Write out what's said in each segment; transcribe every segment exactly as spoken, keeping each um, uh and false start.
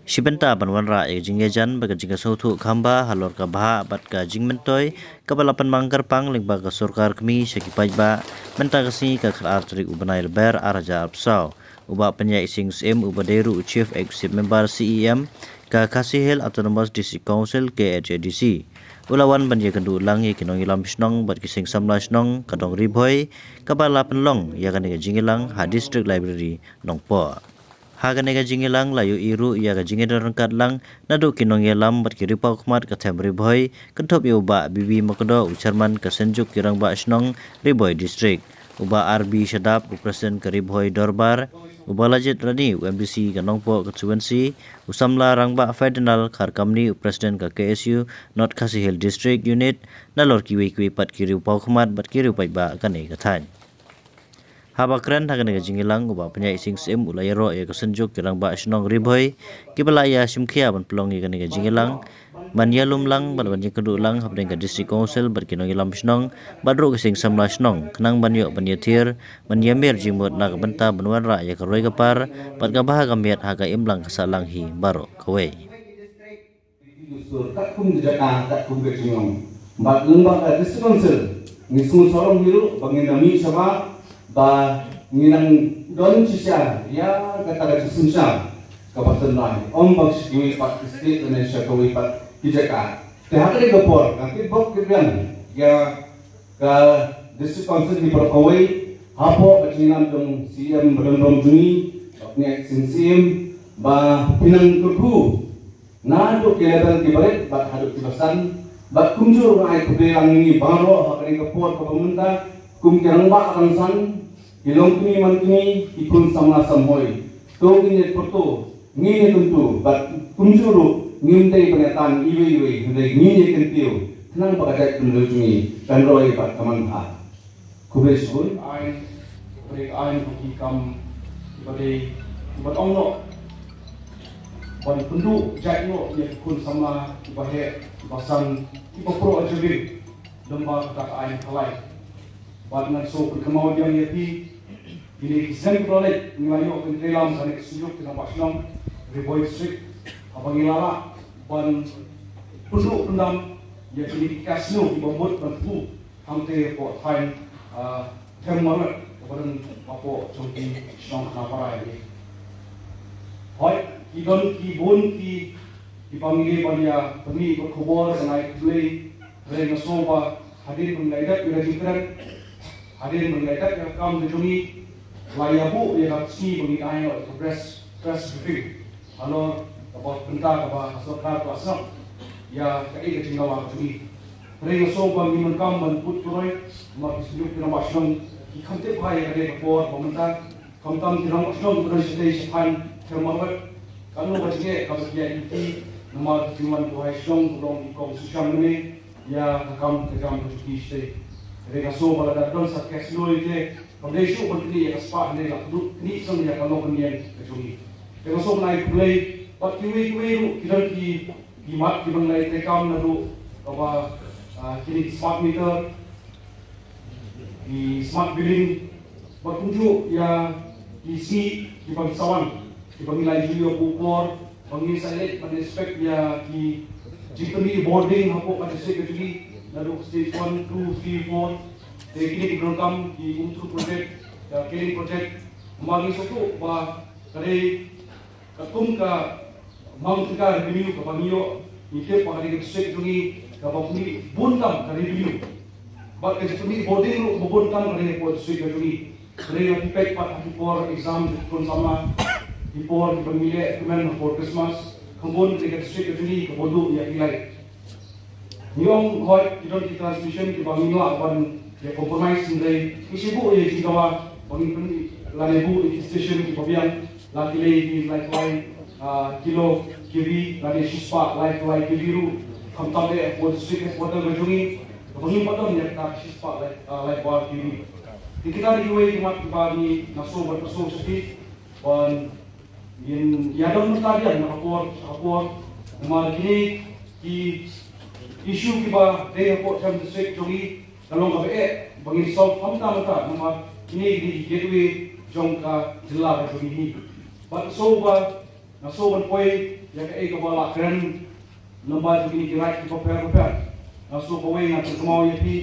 Shi bynta ban wanrah ïa ka jingïajan bad ka jingïasngewthuh kham bha halor ka bhah bad ka jingmyntoi kaba la pynmang kyrpang lyngba ka sorkar kmie sha ki paidbah, mynta ka sngi ka khatar tarik u bnai Lber ar hajar arphew saw, u Bah Pynïaid Sing Syiem uba dei ruh u Chief Executive Member, C E M, ka Khasi Hills Autonomous District Council, K H A D C, u la wan ban ïakynduh lang ïa ki nongïalam shnong bad ki seng samla shnong ka dong Ri Bhoi, kaba la pynlong ïa kane ka jingïalang ha District Library, Nongpoh. Ha kane ka jingïalang la ïohi ruh ïa ka jingïadon ryngkat lang naduh ki nongïalam bad ki riewpawkhmat ka them Ri Bhoi, kynthup ïa u Bah B B Makdoh, u Chairman ka Synjuk ki Rangbah Shnong Ri Bhoi District, u Bah R B Shadap, u President ka Ri Bhoi Dorbar, u Bah Lajit Rani, u M D C ka Nongpoh Constituency, u Samla Rangbah Ferdinand Kharkamni, u President ka K S U North Khasi Hills District Unit, nalor kiwei kiwei pat ki riewpawkhmat bad ki riewpaidbah kane ka thaiñ. Haba kren ha kane ka jingïalang, u Bah Pynïaid Sing Syiem u la ïaroh ïa ka Synjuk ki Rangbah Shnong Ri Bhoi kiba la ïashimkhia ban pynlong ïa kane ka jingïalang, ban ïalum lang bad ban ïakynduh lang hapdeng ka District Council bad ki nongïalam shnong bad ruh ki seng samla shnong, khnang ban ïoh ban ïathir, ban ïamir jingmut na ka bynta ban wanrah ïa ka roi ka par bad ka bha ka miat ha ka imlang ka sahlang hi baroh kawei. Dustur katkum ka jaka, katkum ka jinglong. Bad lyngba ka District Council, ngi sngewsarong hi ruh ba ngin da mih shabar, ba ngin nang don shisha ïa kata ka jingsynshar kaba tyngkai, ym ba sha kiwei pat ki state lane sha kawei pat ki jaka. Te ha kane ka por, nga kitbok kitrwiang ïa ka District Council ki baroh kawei, hapoh ka jingïalam jong C E M ba donbor jong ngi, Bah Pynïaid Sing Syiem, ba phin nang kyrkhu naduh ki level ki barit bad haduh ki basan, bad kumjuh ruh nga ai khublei lang ïa ngi baroh ha kane ka por kaba mynta, kum ki rangbah rangsan, ki longkmie mankmie, ki khun samla samhoi. To ngin ïa pyrto, ngin ïa kyntu, bad kumjuh ruh ngim dei ban ïa tan iwei iwei, hynrei ngin ïa kyntiew, khnang ba ka jaitbynriew jong ngi kan roi bad ka manbha. Khublei shibun. Ai, khublei ai, ki kam, kiba dei, kiba ong noh, ban pynduh jait noh ïa ki khun samla kiba heh, kiba san, kiba pro ajabin, lem bad kata ka aiñ khalai. Bad ngan sngewkmen kynmaw biang ïa phi, kine ki snem kiba la leit, ngi la ïoh ban trei lang ha kane ka Synjuk ki Rangbah Shnong Ri Bhoi District, haba ngi la lah ban pynduh pyndam ïa kine ki casino kiba mut ban pynduh hangtei hapoh thaiñ, ah, Them Marwet, kaba don hapoh jong ki shnong Khanapara ïa. Hooid, ki don ki bun ki, kiba ngi dei ban ïa pynmih bad khubor, ban ai khublei, hynrei nga sngew ba hadien ba ngi la dep ïa ka jingkren, hadien ba ngi la dep ïa ka kam ka jong ngi, la ïa buh ïa ka sngi ba ngin ai ïa ka press, press briefing. Halor kaba bynta kaba ka sorkar ka la sngap ïa kaei ka jingdawa ka jong ngi. Hynrei nga sngew ba ngim donkam ban bud turoi, namar ki Synjuk ki Rangbah Shnong ki kham tip bha ïa kane ka por ba mynta, khamtam ki Rangbah Shnong kiba don shatei sha thaiñ Them Marwet, kano ka jingeh kaba ki ïaid lynti namar ki jingwan ki wahai shnong kiba long ki kong shisha mynne ïa ka kam ka jam ka jong ki shatei. Hynrei nga sngew ba lada don sa casino ïa te, kam dei shuh ban knieh ïa ka spah, hynrei la knieh, knieh tang ïa ka longkynmaw ka jong ngi. Te nga sngew ban ai khublei bad kiwei kiwei ruh ki don ki, ki mat kiba ngi la ïatreikam naduh kaba, ah, kine ki smart meter, ki smart billing, bad kumjuh ïa ki sngi kiba ngi sa wan, kiba ngi la ïohi ïa u por ba ngi sa leit ban inspect ïa ki jingpynmih bording hapoh ka district ka jong ngi, naduh stage one, two, three, four. Te kine ki donkam ki Umtru project, ïa Keling project. Namar ngi sngewthuh ba ka dei katkum ka mang tyngka revenue kaba ngi ïoh, ngi tip ba ka dei ka district jong ngi kaba pynmih bun tam ka revenue. Bad ka jingpynmih bording ruh ba bun tam ka dei hapoh district ka jong ngi. Hynrei lada phi peit pat ha ki por exam ki khun samla, ki por kiba ngi leh kmen ha por Christmas, kham bun ka dei ka district ka jong ngi kaba duh ïa ki light. Ngi ong hooid ki don ki transmission kiba ngim lah ban ïa compromise, hynrei ngi shu buh ïa ki jingdawa ba ngin pyn, lane buh ïa ki station kiba biang, la ki lei ki lai phlai, ah, kilo K V, lane shispah lai phlai K V ruh, khamtam eh hapoh district headquarter ka jong ngi, kaba ngim pat don ïa ka shispah lai, ah, lai phlai K V. Te kita dei kiwei ki mat kiba ngi, nga sngew ban pynshong sha phi ban ngin ïa don mynta biang na ka por sha ka por, namar kine ki issue kiba dei hapoh Them District jong ngi, ka long kaba eh ba ngin solve mynta mynta, namar kine ki dei ki gateway jong ka jylla ka jong ngi. Bad nga sngew ba, nga sngew ban poi ïa kaei kaba la kren lyngba jong kine ki raid kiba pher bapher. Nga sngewkmen nga kynmaw ïa phi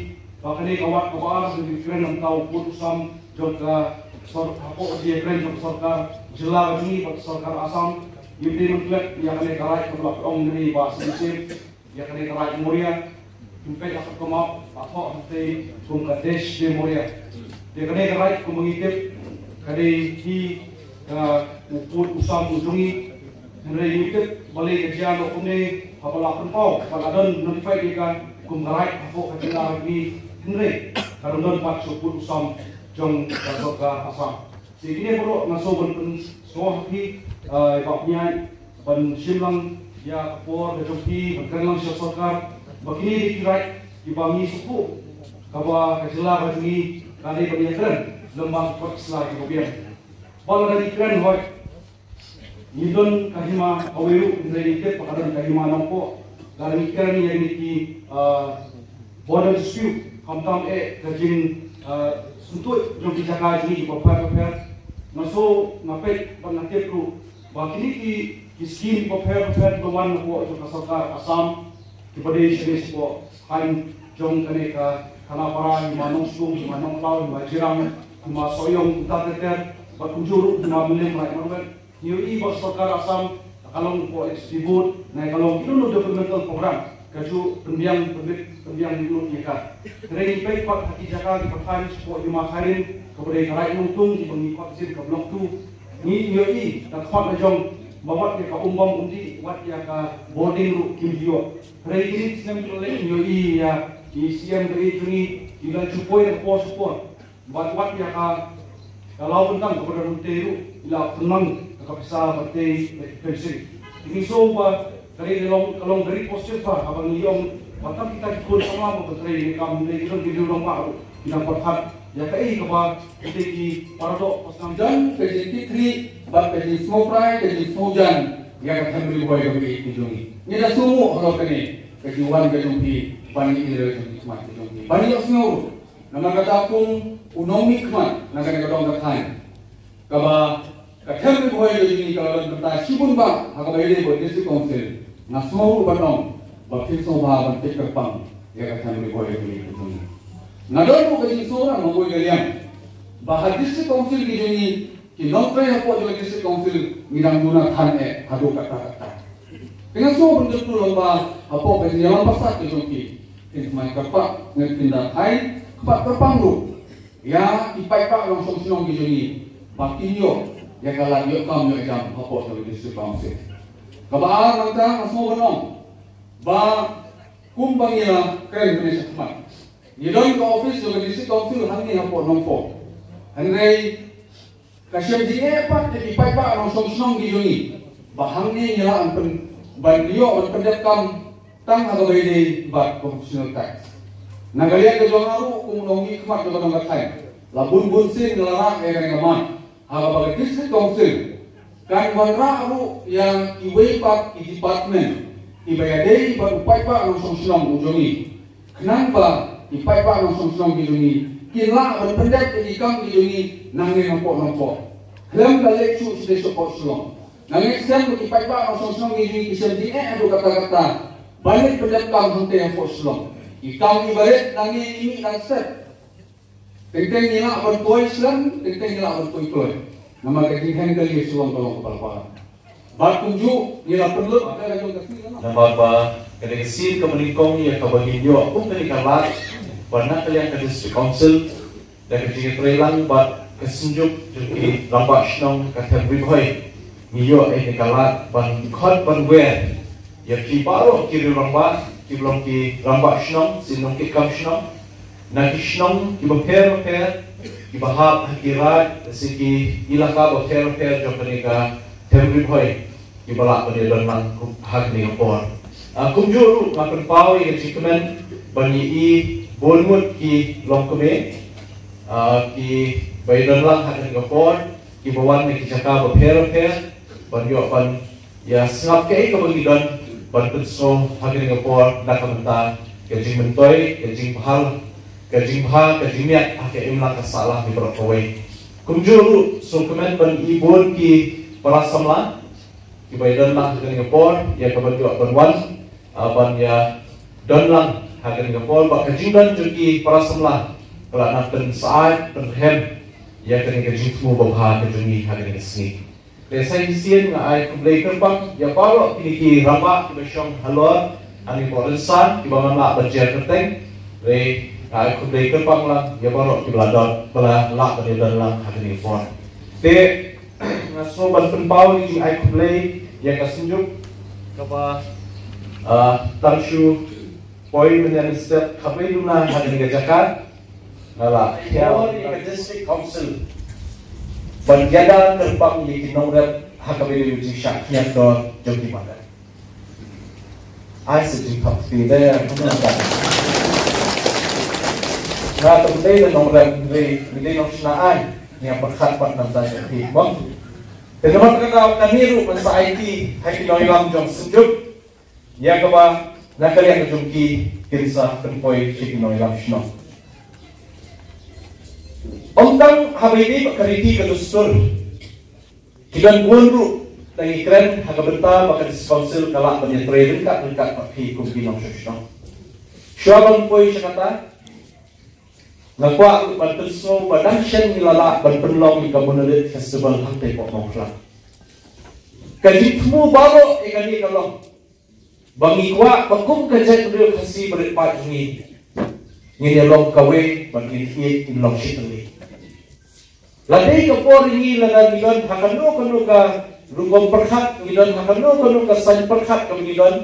ba kane ka wat kaba ar jong ki kren na bynta u pud u sam jong ka sor-, hapoh ka jingïakren jong ka sorkar jylla ka jong ngi bad ka sorkar Assam. Ïa phi mynta ïa kane ka raid kaba la ong ngi ba shisien ïa kane ka raid Mawria. Kim peit ha ka kmie, ba thoh hangtei kum ka Desh de Mawria. Te kane ka raid kum ngi tip ka dei hi ka u pud u sam u jong ngi. Hynrei ngi tip balei ka jia noh kumne, haba la pynpaw ba la don notified ïa ka kum ka raid hapoh ka jylla ngi. Hynrei ka don pat sha u pud u sam jong ka sorkar Assam. Te kine baroh nga sngewbha ban pynsngew ha phi, eh, ba pynïaid ban shim lang ïa ka por ka jong phi ban kren lang sha sorkar ba kine dei ki raid kiba ngi sngewthuh kaba ka jylla ka jong ngi ka dei ban ïakren lem bad ka kot ka sla kiba biang. Ba lada ngi kren hooid ngi don ka hima kawei ruh, hynrei ngi tip ba ka don ka hima Nongpoh. Lada ngi kren ïa kine ki, ah, border dispute, khamtam eh ka jing, ah, sngewthuh jong ki jaka jong ngi kiba pher bapher. Nga sngew, nga peit bad nga tip ruh ba kine ki, ki skim kiba pher bapher kiba wan napoh jong ka sorkar Assam kiba dei shane shapoh thaiñ jong kane ka Khanapara, hima Nongshkung, hima Nongplaw, hima Jirang, hima Sohiong, kumta ter ter, bad kumjuh ruh hima Mylliem, Raid Marwet. Ngi ïohi ba ka sorkar Assam ka long hapoh executive board, ne ka long kino kino developmental program ka ju pynbiang, pynbit, pynbiang lut ïa ka. Hynrei ngi peit pat ha ki jaka kiba thaiñ shapoh hima Khyrim, kaba dei ka Raid Nongtung, kiba ngi khot shisien ka Block two. Ngi ïohi da ka khmat la jong ba wat ïa ka umbam umdih, wat ïa ka boarding ruh kim ïoh. Hynrei kine ki snem ki la leit ngi ïohi ïa ki C M ka ïeit jong ngi ki la ju poi da ka por sha ka por. Bad wat ïa ka, ka law bynta kaba don hangtei ruh, i la pynlong ka pisa ba tei ba ki fencing. Ngi sngew ba ka dei ka long, ka long very positive ba haba ngi ong ba tang kita ki khun samla ba trei ne kam ne ki don ki riew rangbah ruh ki dang pyrkhat ïa kaei kaba kita ki paradoh ba sngewdon ka jingkitkhlieh bad ka jingsngewtrai, ka jingsngewjan ïa ka them Ri Bhoi kaba ïeit ka jong ngi. Ngi da sngewthuh halor kane ka jingwan ka jong phi ban ïa ïa ka jong phi, ban ïa sngew ruh. Namar kata kum u nongmihkhmat na kane ka dong ka thaiñ, kaba ka them Ri Bhoi ka jong ngi ka la don bynta shibun bha ha kaba ïadei bad District Council, nga sngew ruh ban ong ba phin sngewbha ban tip kyrpang ïa ka them Ri Bhoi ka jong ngi. Nga don ruh ka jingsngewrang, nga buh ka liang ba ha District Council ka jong ngi, ki nongtrei hapoh jong ka District Council ngi dang duna than eh haduh katta katta. Te nga sngew ban kyntu lyngba hapoh ka jingïalam paidbah ka jong ki, phin sngewthuh kyrpang, ngi phin da thait kyrpang ruh ïa ki paidbah nongshong shnong ki jong ngi ba kin ïoh ïa ka lad ïoh kam ïoh jam hapoh jong ka District Council. Kaba ar nangta nga sngew ban ong ba kumba ngi la kren mynne shakhmat, ngi don ka office jong ka District Council hangne hapoh Nongpoh. Hynrei ka shem jingeh pat ïa ki paidbah nongshong shnong ki jong ngi ba hangne ngi lah ban pyn, ban ïoh ban pyndep kam tang ha kaba ïadei bad Constitutional Tax. Na ka liang ka jong nga ruh kum u nongmihkhmat jong ka dong ka thaiñ, la bun bun sien nga la rah ïa kane ka mat ha kaba ka District Council kan wanrah ruh ïa kiwei pat ki department kiba ïadei bad u paidbah nongshong shnong u jong ngi. Khnang ba ki paidbah nongshong shnong ki jong ngi kin lah ban pyndep ïa ki kam ki jong ngi nangne Nongpoh Nongpoh, khlem da leit shuh shuh sha Shillong. Nga ngeit skhem ba ki paidbah nongshong shnong ki jong ngi ki shem jingeh haduh katta katta ban leit pyndep kam hangtei hapoh Shillong. Ki kam kiba rit nangne i mih i sep. Teng teng ngi lah ban poi slem, teng teng ngi lah ban poi kloi. Namar ka jinghandle ïa Shillong ka long kaba la palat. Bad kumjuh ngi la pynlut ka jong ka sngi ka. Namar ba ka dei ka sien kaba nyngkong ïa kaba ngin ïoh kum kane ka lad ba na ka liang ka District Council da ka jingïatreilang bad ka Synjuk jong ki Rangbah Shnong ka Them Ri Bhoi, ngi ïoh ïa kane ka lad ban khot ban wer ïa ki baroh ki riew rangbah, kiba long ki rangbah shnong, ki nongkitkam shnong na ki shnong kiba pher bapher, kiba hap ha ki raid, lane ki ilaka bapher bapher jong kane ka Them Ri Bhoi, kiba lah ban ïadon lang ha kane ka por. Ah, kumjuh ruh nga pynpaw ïa ka jingkmen ban ïohi bun ngut ki longkmie, ah, kiba ïadon lang ha kane ka por, kiba wan na ki jaka bapher bapher ban ïoh ban ïa sngap kaei kaba ngi don ban pynsngew ha kane ka por na ka bynta ka jingmyntoi, ka jingbha, ka jingbha, ka jingmiat ha ka imlang ka sahlang baroh kawei. Kumjuh ruh sngewkmen ban ïohi bun ki para samla, kiba ïadon lang ha kane ka por ïa kaba ïoh ban wan, ah, ban ïadon lang ha kane ka por, bad ka jingdon jong ki para samla ka la nang pynsyaid pynrhem ïa kane ka jingthmu babha ka jong ngi ha kane ka sngi. Te sa shisien nga ai khublei kyrpang ïa baroh kine ki rangbah kiba shong halor hangne, baroh san kiba ngan lah ban jer kyrteng. Te nga ai khublei kyrpang lang ïa baroh kiba la don, ba la lah ban ïadon lang ha kane ka por. Te nga sngew ban pynpaw ïa ka jingai khublei ïa ka Synjuk kaba, ah, tang shu poi mynne mynstep kaba ïaduna ha kane ka jaka. Nga la ïa ka District Council ban ïada kyrpang ïa ki nongrep ha kaba ïadei bad jingshah khñiot dor jong ki madan. Ai sa jingthap kti de. Nga tam dei da nongrep, ngi dei, ngi dei nongshna aiñ, ngi ïa pyrkhat pat na bynta jong phi mo. Te namar kata ka daw kane ruh ngan sa aiti ha ki nongïalam jong Synjuk ïa kaba na ka liang ka jong ki kin sa pynpoi sha ki nongïalam shnong. Ym tang haba ïadei bad ka riti ka dustur, ki don bun ruh na ngi kren ha ka bynta ba ka District Council ka lah ban ïatrei ryngkat ryngkat bad phi kum ki nongshong shnong. Shuwa ban poi sha kata, nga kwah ruh ban pynsngew ba dang shen ngi la lah ban pynlong ïa ka Monolith Festival hangtei hapoh Mawkhlang. Ka jingthmu baroh ïa kane ka long ba ngi kwah ba kum ka jaitbynriew Khasi barit paid jong ngi, ngin ïa long kawei bad ngin ïeit, ngin long shitylli. Lada ka por ngi, lada ngi don ha kano kano ka rukom pyrkhat, ngi don ha kano kano ka saiñ pyrkhat kaba ngi don,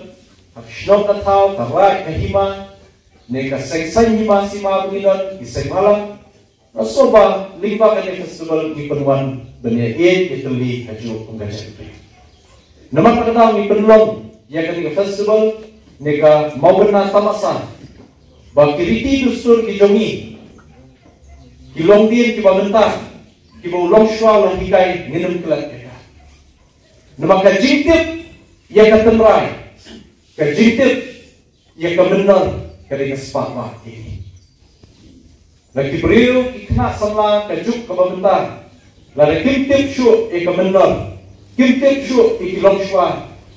ha ka shnong ka thaw, ka raid ka hima, ne ka seng saiñ hima sima ba ngi don, ki seng malam, nga sngew ba lyngba kane ka festival ngi pynwan ban ïa ïeit ïa ka ri ha juh kum ka jaitbynriew. Namar kata ka daw ngi pynlong ïa kane ka festival ne ka Mawbynna Tamasa, ba ki riti dustur ki jong ngi, ki longdien kiba mynta, kiba u longshuwa u la hikai, ngin ym klet ïa ka. Namar ka jingtip ïa ka tynrai, ka jingtip ïa ka mynnor ka dei ka spah bha ïa ngi. La ki briew ki khynnah samla ka juk kaba mynta, lada kim tip shuh ïa ka mynnor, kim tip shuh ïa ki longshuwa,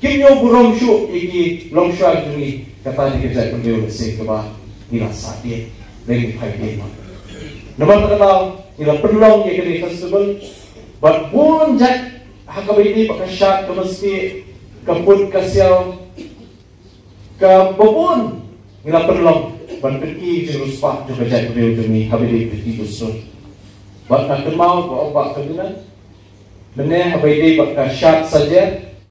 kim ñiew burom shuh ïa ki longshuwa jong ngi, kata dei ka jaitbynriew lehse kaba ngi la sahdien, ngi phai dien. Namar kata ka daw ngi la pynlong ïa kane ka festival bad bun jait, ha kaba ïadei bad ka shad ka mesti, ka put ka siaw, kaba bun ngi la pynlong ban pyni ka jingriewspah jong ka jaitbynriew jong ngi haba ïadei bad ki dustur. Bad nga kynmaw ba ong Bah Kaminan, mynne haba ïadei bad ka shad sajer,